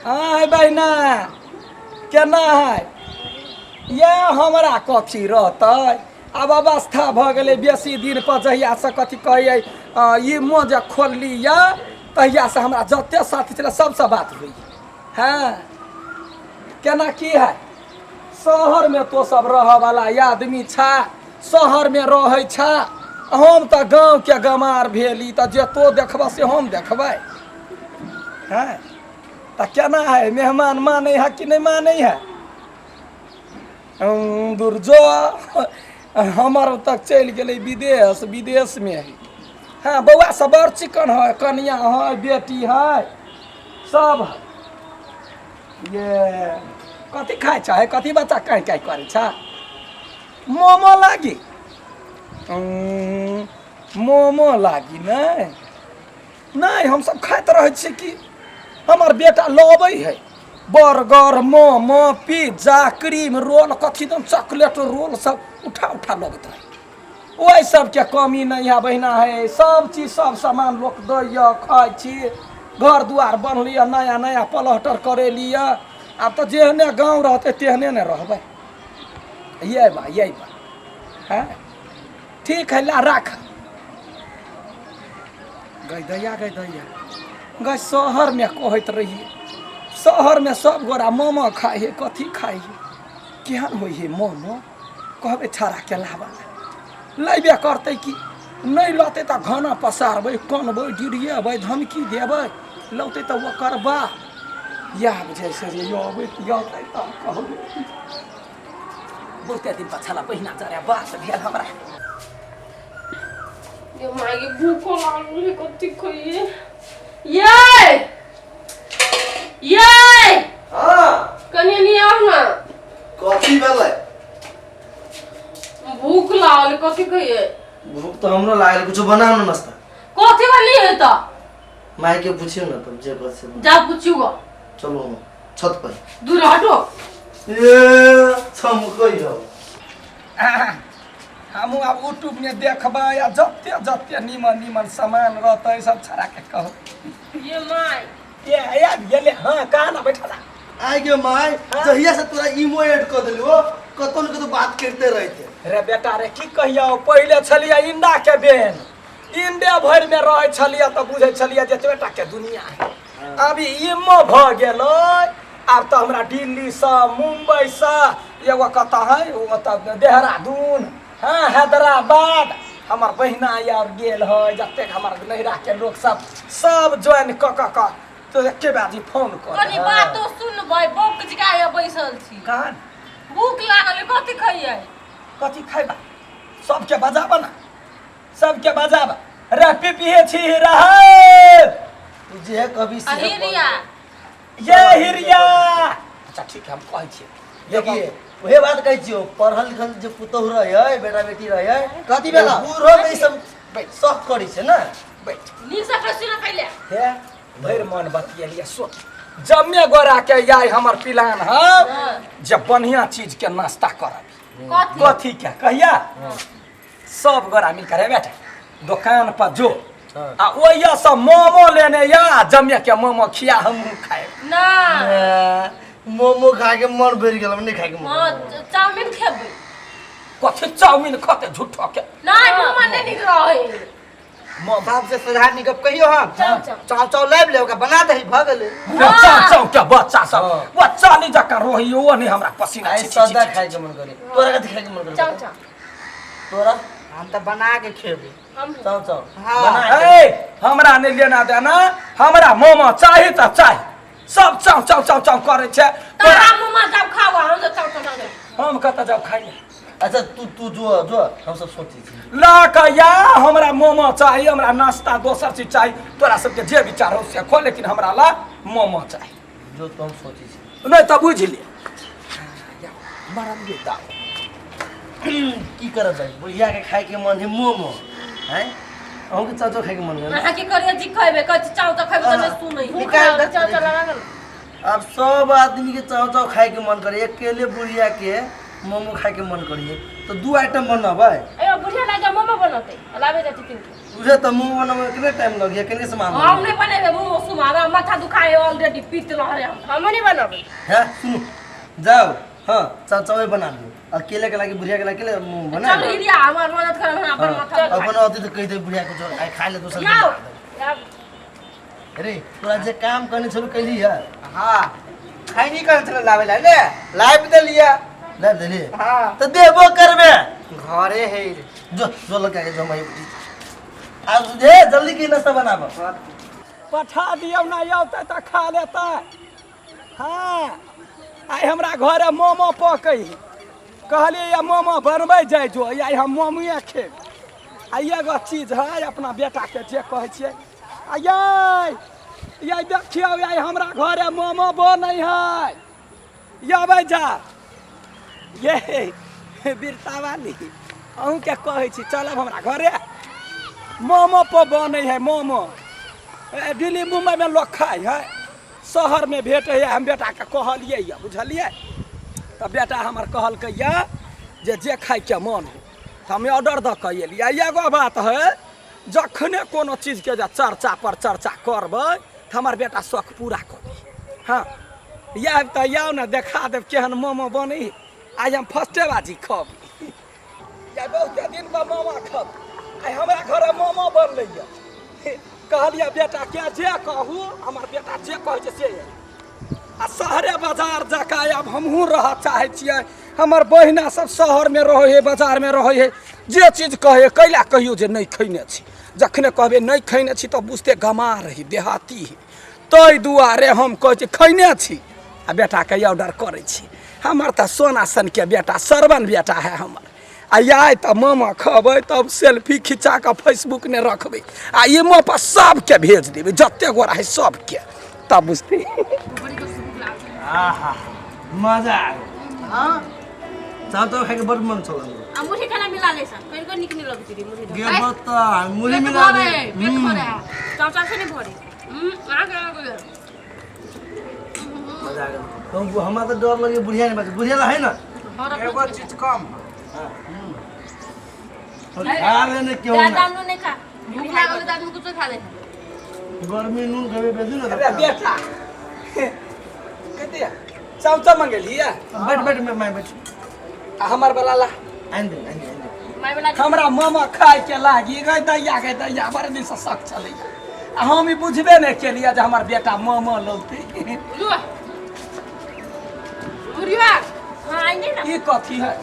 आय बहिना केना है इएह हमरा कथी रहतै आब अवस्था भऽ गेलै बेसी दिन पर जहियासँ कथी कहैए ई मुँह जे खोलली यऽ तहियासँ हमरा जते साथी छलै सबसँ बात होइए हँ केना की है शहरमे तो सब रहऽवला आदमी छा शहरमे रहै छा हम तऽ गाँवके गमार भेली तऽ जे तो देखबह से हम देखबै हँ तऽ केना है मेहमान मानै है कि नहि मानै है दुर्जो हमर तक चलि गेलै विदेश विदेशमे है हँ बौआ सब बड़ चिकन है कनिया है बेटी है सब है ये कथी खाइ छ हे कथी बच्चा काँय काँय करै छ मोमो लागी मोमो लागी नहि नहि हमसब खाइत रहै छियै कि हमर बेटा लबै है burger momo pizza cream roll कथी दन चॉकलेट रोल सब उठा उठा लगैत रहै ओहि सबके कमी नहि है बहिना है सब चीज सब सामान लोक दैए खाइ छी घर दुआर बनलियै नया नया प्लस्टर करेलियै आब तऽ जेहने गाँव रहतै तेहने ने रहबै ये बा ये बा हैं ठीक है ला राख गई दैया गई दैया गई शहरमे कहैत रहियै शहरमे सब गोरा मोमो खाइ है कथी खाइ है केहन होइ है मोमो कहबै छाड़ाके लाबऽ लैबे करतै कि नहि लतै तऽ घना पसारबै कनबै डिरियेबै धमकी देबै लौतै तऽ ओकर बा इएह बुझै छै जे अबै अतै तब कहबै बहुते दिन पछाला बहिना जरे बात भेल हमरा। ये माय भूखो लागल है, कथी खइए ये ये हाँ। कनि नहीं आओ ना। कथी भेलै? भूख लागल है, कथी खइए? भूख तऽ हमरो लागल, कुछो बनाउ ने नाश्ता। कथी बनी है तऽ? माय के पूछियो ना तब जे बात से। जा पूछियो। चलो हम छत पर। दूर हटो। ए छमकै हो। हमहूँ आब यूट्यूबमे देखबै आ जते जते नीमन नीमन सामान रहतै सब छड़ाके कहबै। ये my ये आबि गेलै। हँ, कहाँ ना बैठा जा। आइ गे माय, जहिया से तोरा इमो ऐड कर देलियो कतौ न कतौ बात करते रहते। रे बेटा रे, की कहियौ, पहिले छलियै इंडा के बेन, इंडे भरि में रहै छलियै तऽ बुझै छलियै जे एतबे टा के दुनिया है। अभी इमो भऽ गेलै, आब तऽ हमरा दिल्लीसँ मुम्बईसँ एगो कतऽ है ओतऽ देहरादून, हँ हैदराबाद हमर बहिना आर गेल है, जतेक हमर नैहराके लोक सब सब ज्वाइन कऽ कऽ कऽ तऽ एके बाजी फोन कऽ कनि बातो सुनबै, बौक जकाँ बैसल छी। कान भूख लागल है, कथी खइयै? कथी खैबा? सबके बजाबऽ ना, सबके बजाबऽ रे पिपिहे छी रहे तू जे कभी आ हिरिया। ये हिरिया। अच्छा ठीक है, हम कहै छियै। देखिए उहे बात कहै छियौ, पढ़ल लिखल जे पुतोहु रहै है, बेटा बेटी रहै है, कथी भेला? बूढ़ो में ई सब शौक करै छै ने। बैठ नीक से कह सुन पहिले। हे भरि मन बतियलियै, सुन जम्मे गोरा के याय हमर पिलान है जे बढ़िया चीज के नाश्ता करब। कथी? कथी के कहिया? सब गोरा मिलकर रे बेटा दोकान पर जो आ ओहिया से मोमो लेने या आ जम्मे के मोमो खिया, हमहूँ खाएब। ना। ए, मोमो खा के मन भरि गेल, नहीं खाए के मन। हाँ, चाउमीन खेबै। कथी चाउमीन खते झूठो के? नहीं, मोमो नहीं निक रहे। मोमो साहब से सुधार गप कहियो हम। चाउ चाउ चाउ चाउ लाबि ले, ओकरा बना दही, भऽ गेलै। चाउ चाउ के बच्चा सब बच्चा नहीं जकाँ रोही, ओ नहीं हमरा पसीना। आइ छी, छी, सदा छी, खाए के मन करे। तोरा कथी खाए के मन करे? चाउ चाउ। तोरा? हम तऽ बना के खेबै। हम चाउ चाउ। हाँ। बना के। ए, हमरा नहीं लेना देना, हमरा मोमो चाही तऽ चाही। सब चाउ चाउ चाउ चाउ करै छै। तोरा मोमो जाउ खाओ, हम तऽ चाउ चाउ ना। हम कतऽ जाउ खाइ लए? अच्छा तू तू जो जो, हम सब सोचै छी। ला कऽ या हमरा मोमो चाही, हमरा नाश्ता दोसर चीज चाही। तोरा सबके जे विचार हो से खो, लेकिन हमरा ला मोमो चाही। जो तो हम सोचै छी। नहि तऽ बुझि ले मरम गे दाऊ। की करब भाई, बुढ़िया के खाए के मन है मोमो हैं, अहूँ के चाउ चाउ खाए के मन है। अहाँ की करिए जी खैबे कहै छी, चाउ तऽ खैबे तऽ नहि सुनै। निकाल दे। चाउ चाउ लागल। अब सब आदमी के चाउ चाउ खाए के मन करे, अकेले बुढ़िया के मोमो खाए के मन करिए तो दू आइटम बनबै। ए बुढ़िया लागे मोमो बनते लाबे जा टिफिन के। तुझे तो मुंह बनावे कितने टाइम लग गया केने सामान हम नहीं बनेबे मोमो सुमा, हमरा माथा दुखाए ऑलरेडी पीत रहे हम। हम नहीं बनाबे। है सुनो जाओ, हां चाव चावे बना लो। अकेले के लागी बुढ़िया के लागी अकेले मुंह बना। चल हिरिया हमार मदद कर, हमरा अपन माथा अपन अति तो कहि दे बुढ़िया को जो आइ खा ले दोसर दिन। जाओ। अरे तोरा जे काम करने छलु कैली है? हां खैनी कर छल लावे ला ले लाइव देलिया। लाइव देली? हां। त देबो करबे। घरे है। जो जो लगा के जो माई आज दे जल्दी की नाश्ता बनाब। पठा दियौ ना औतै त खा लेतै। हां आइ हमरा घरे मोमो पकै है, कहलियै या मोमो बनबै जाइ जो, आइ हम मोमोए खेब। आ एगो चीज है अपना बेटाके जे कहै छियै, आ यै यै देखियौ आइ हमरा घरे मोमो बनै है, अबै जा। ये बिरतावाली अहूँके कहै छी चलब हमरा घरे, मोमो पर बनै है मोमो। दिल्ली मुम्बईमे लोक खाइ है, शहरमे भेटै है। हम बेटाके कहलियै यऽ बुझलियै, तऽ बेटा हमर कहलकै यऽ जे जे खाइके मन हो तऽ हम ऑर्डर दऽ कऽ एलियै। एगो बात है, जखने कोनो चीजके जे चर्चा पर चर्चा करबै तऽ हमर बेटा शौक पूरा कऽ दी। हँ आयब तऽ आउ ने, देखा देब केहन मोमो बनै। आइ हम फर्स्टे बाजी खब, आइ बहुते दिन पर मोमो खब। आइ हमरा घर मोमो बनलै यऽ। कहलियै बेटा के जे कहू, हमर बेटा जे कहै छै से। आ शहरे बाजार जकाँ आब हमहूँ रहऽ चाहै छियै। हमर बहिना सब शहरमे रहै है, बाजारमे रहै है, जे चीज कहै कैला कहियो जे नहि खैने छी। जखने कहबै नहि खैने छी तऽ बुझते गमार है, देहाती है। ताहि दुआरे हम कहै छी खैने छी आ बेटाके ऑर्डर करै छी। हमर तऽ सोना सनके बेटा, सरवन बेटा है हमर। आ आइ तऽ मामा खबै तब सेल्फी खिचा कऽ फेसबुक ने रखबै आ इमो पर सबके भेज देबै, जते गोरा है सबके, तब बुझते। आहा मजा आयो। हां चाव चाव खाइके बड़ मन छल। आ मुठी खाना मिला ले सन कहियो नीक नहीं लगती रे मुठी। गे बता मुठी मिला दे, पेट भरे चाव चाव से नहीं भरे। आ गया गया मजा आ गेल। तो हमरा तो डर लगे बुढ़िया नहीं बात, बुढ़िया ला है ना एगो चीज कम। खा लेने क्यों ज्यादा ना, हम नहीं खा, भूख लागल त आदमी कुछो खा ले। गर्मी नून खेबे बेसी ना। अरे बेटा कते चाव चाव मंगेलिया? बैठ बैठ मैं बैठ। आ हमर वाला ला आइन दे आइन दे आइन दे। माय वाला हमरा मामा खाय के लागी गई दैया गई दैया, बड़ दिन से शक चलैया। आ हम ई बुझबे नहि केलियै जे हमर बेटा मामा लौतै। लुआ मुरिया हां आइने ना। ई कथी है?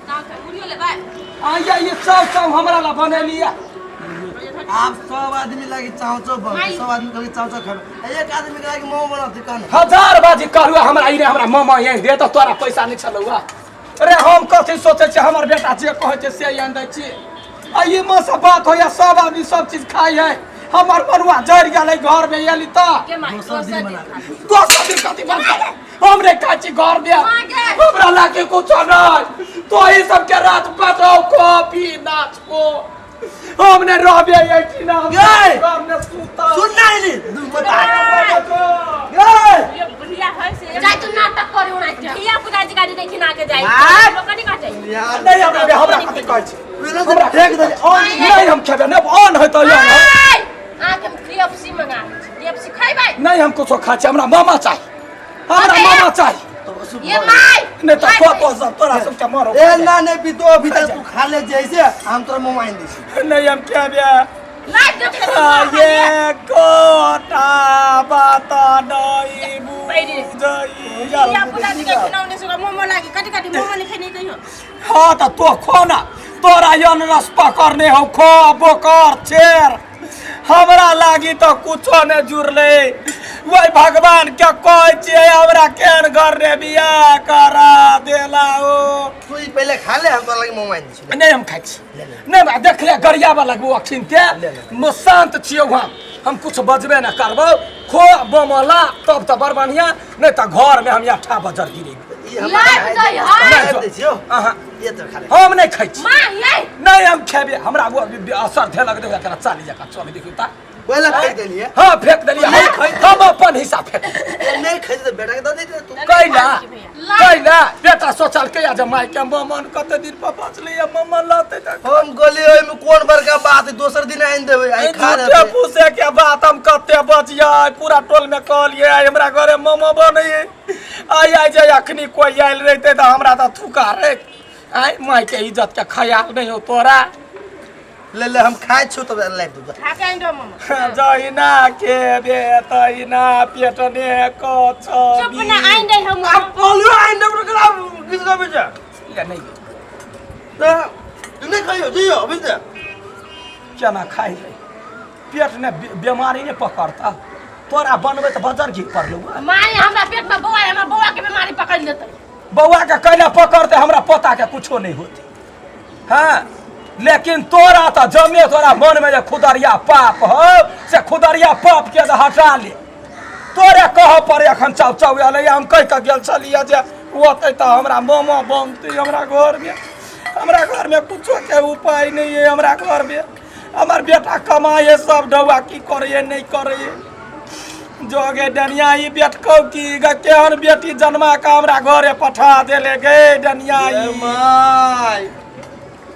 ना खा मुरियो ले बाय। आया ये चाव चाव हमरा ला बनेलिया। आप सब आदमी लागी चाव चाव बन, सब आदमी कहली चाव चाव खाबे, एक आदमी के लागी मोमो बनाते कौन? हजार बाजी कहलु हमरा ई हमरा मामा आनि दे तऽ तोरा पैसा नहि छलौआ। अरे हम कथी सोचै छियै, हमर बेटा जे कहै छै से आनि दै छी। आ ई माँ से बात होइया, सब आदमी सब चीज खाइ है, हमर मनुआ जरि गेलै घर में एली तऽ के माय दोसर दिन बना। दोसर दिन कथी बनतै? हम नहि खाइ छी घर में, हमरा लागे कुछो नहि। तो ई सबके रात बजाओ कॉफी नाच को, हम नहि रहबे एहिठिना, हम गै! घर में सुतब। सुन ना एली दू बता गै! ये बुढ़िया है से जाय तू नाटक करे उना धिया पुता जी गाड़ी देखि ना के जाय माय। लोग कनी काटे। नहि हमरा हमरा कथी कहै छी? हमरा फेंक दे ऑन नहीं हम खेबे नहीं, ऑन है तो यहाँ माय आके हम KFC मंगा KFC खइबै। नहीं हम कुछो खाइ छी, हमरा मामा चाही, हमरा मामा चाही। ये my नहीं तो को तो सब तोरा सबके मारो। ए ना नहीं पीतो अभी तक तू खा ले जैसे हम तोरा मोमो आइन दै छी। नहीं हम खेबे। लाइव देख ये कोटा बात नहीं बुझैया। धिया पुता जी के खिलौने से मोमो लागी कटी कटी मोमो नहीं खैनी कहियो। हाँ तो तो खो ना, तोरा यन रस पकड़ने हो खो बोकर छेर, हमरा लागी तो कुछो ने जुड़ले। वही भगवान के कहै छियै हमरा केहन घर रे बियाह करा देला ओ। तू ई पहिले खा ले, हम तोरा लागी मोमो आइन दै छी। नहीं हम खाइ छी नहीं, बा देख ले गरियाबा लगबो अखिन के, म शांत छियौ हम कुछ बजबे न करबौ। खो बोमला तब तऽ बड़ बढ़िया, नहीं तऽ घर में हम अठा बजर गिरेबै। ई हम लाइव दै है। लाइव दै छियौ। अहाँ ये तो खा ले। हम नहीं खाइ छी। माँ ये नहीं हम खेबे, हमरा वो असर धेलक देखो एकरा चाली जकाँ चल देखियौ ता। ओला फेंक देलियै। हाँ फेंक देलियै, हम अपन हिस्सा फेंक। नहीं खाइ त बेटा के दऽ दैते तू। कैला कैला बेटा बेटा सोचलकै जे माय के मन कते दिन पर बचलै या मम्मा लतै तऽ हम कहलियै ओहिमे कोन बड़का बात है, दोसर दिन आनि देबै, आइ खा झूठे लेबै। फूसे के बात हम कते बचियै, पूरा टोल में कहलियै आइ हमरा घरे मोमो बनैयै। आइ आइ जे अखनी कोई आयल रहितै तऽ हमरा तऽ थुका रे। आइ माय के इज्जत के ख्याल नहीं हो तोरा। ले ले हम खाइ छौ तब लाबि देबै। खा के आनि दो मामा। जहिना खेबे तहिना पेटने कछ। चुप ना, आनि दे हम। आब कहलियौ आनि देबै तऽ केना किछु कहबै छै? ले नहीं तऽ तू नहि खइयौ, जइयौ अभी से। केना खाइ है, पेट ने बीमारी ने पकड़ता। तोरा बनबै तऽ बजर घी पड़लौ। माय हमरा पेट में बौआ है, हमरा बौआ के बीमारी पकड़ लेतै। बौआ के कैला पकड़ते, हमरा पोता के कुछो नहीं होते। हाँ, लेकिन तोरा तऽ जमे तोरा मन में जे खुदरिया पाप हो से खुदरिया पाप के तऽ हटा ले। तोरे कह पर एखन चाउ चाउ एलै। हम कहि कऽ गेल छलियै जे ओतै तऽ हमरा मोमो बनतै। हमरा घरमे, हमरा घरमे कुछो के उपाय नहीं है। हमरा घरमे हमर बेटा कमाए सब ढौआ की करैए नहीं करैए। जोगे डनिया ई बेटकौ की ग, केहन बेटी जन्मा के हमरा घरे पठा देले गे डनिया ए ई। माय,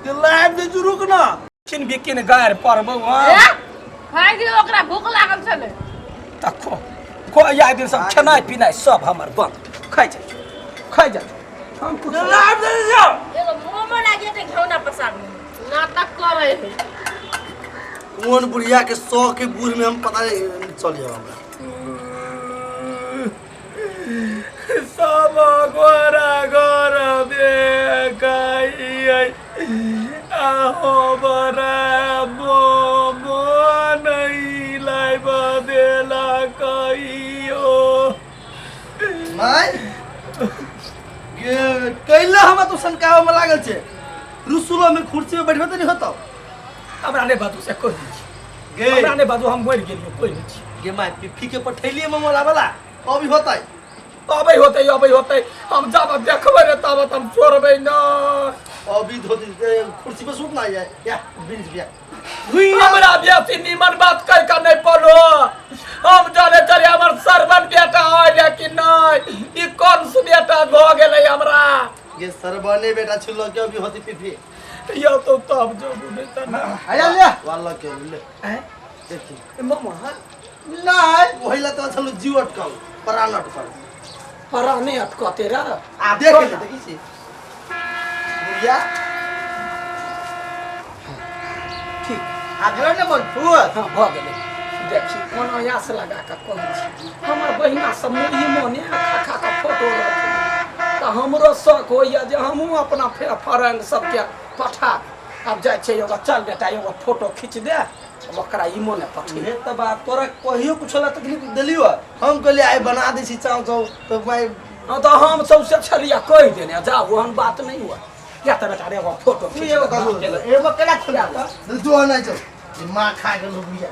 ते लाबि दै छी, रुक ना। किन बिकिन गारि पड़बौ। ए, हँ खाइ दियौ, ओकरा भूख लागल छलै। तऽ खो खो, आइ दिन सब खेनाइ पिनाइ सब हमर बंद। खाइ जाइ खाइ जाइ हम कुछ लाबि दै छी। एगो मोमो लागि जेतै, घिउना प्रसाद नाटक करै है। कोन बुढ़िया के शौक के बूढ़ में हम पता नहीं चल जाओ हमरा। सब गोरा गोरा बेगाई आहो बरा मोमो नहीं लाइब देला कहियो। माय गे, कैला हमरा तो सनकाव में लागल छै। रुसुलो में कुर्सी में बैठबे तऽ नहीं होतौ। हमरा नहि बाजू से कोई नहीं छी। गे हमरा नहि बाजू, हम मरि गेलियै, कोई नहीं छी। गे माय, पिफ्फी के पठैलियै मोमो लाबला, अभी होतै। अबै होतै, अबै होतै। हम जब देखबै ने तब हम छोड़बै न। अभी धोती कुर्सी पे सुत ना जाए या बिंज बिया। हमरा बेसी नीमन बात कह के नहीं पलो। हम जाने चले हमर सरवन बेटा है, लेकिन नहीं ई कौन से बेटा भ गेलै हमरा। गे सरबने बेटा छिलो के अभी होती पिफ्फी। यो तो तब जो नहीं त ना। आया ले वाला के ले। हैं? देखी मामा नहीं वही ला तो छलो जीव अटकल, प्राण अटकल। पराने अटकते रा। आ देख ले, देखी छी बुढ़िया। ठीक आ भेलो ने मन खुश? हाँ, भऽ गेलै। देखी कोन आयास लगा कऽ कहै छी, हमर बहिना सब ई मोने खा खा कऽ फोटो रखै तऽ हमरो शौक होइए जे हमहूँ अपना फ्रेंड सबके पठा। आब जाइ छै एगो, चल बेटा एगो फोटो खींच दे, ओकरा ई मोने पठे। हे तऽ बाप, तोरा कहियो कुछो ला तकलीफ देलियो? हम कहलियै आइ बना दै छी चाव चाव तऽ माय। हाँ तऽ हम सबसे छलियै कहि देने जा, ओहन बात नहीं हुआ। या तऽ बेटा रे एगो फोटो तू खींच एगो दे। करू, एगो केना खोला जो नहि छौ माँ खा गेल बुढ़िया।